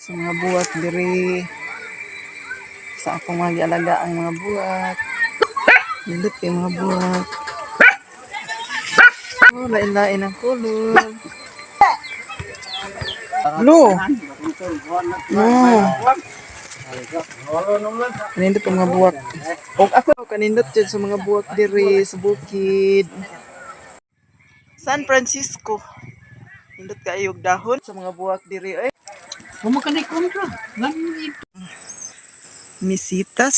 Sa mga buwak diri sa akong mga gialaga ang mga buwak. Nindot kay mga buwak. Oh, lain-lain ang color. Blue. No. Kanindot ang mga buwak. Og ako kanindot jud sa mga buwak diri sa bukid. San Francisco. Nindot kaayo og dahon sa mga buwak diri ay. Kumakanay kontra. Misitas.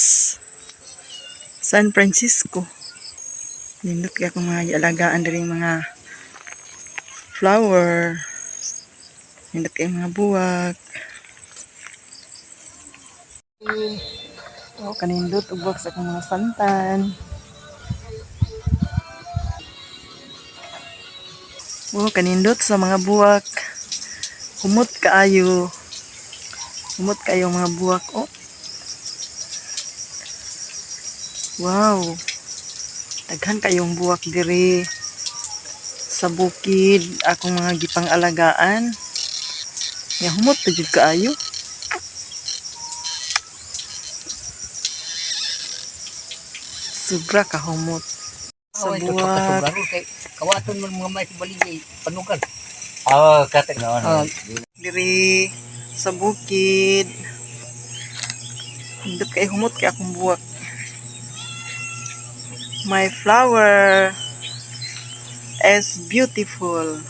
San Francisco. Nindot kay akong mga gialagaan diri mga flower. Nindot kay mga buwak. Oh, kanindot og buwak sa akong mga santan. Oh, kanindot sa mga buwak. Humot kaayo. Humot kaayo ang mga buwak. Oh. Wow. Daghan kayong buwak diri sa bukid akong mga gipang-alagaan. Ya humot pa jud kaayo. Sobra ka humot. Sa buwak. Kay kawaton man mga may baligay panugal. Oh, kata no. Ah. Diri sa bukid. Hindot kay humot kay akong buwak. My flower is beautiful.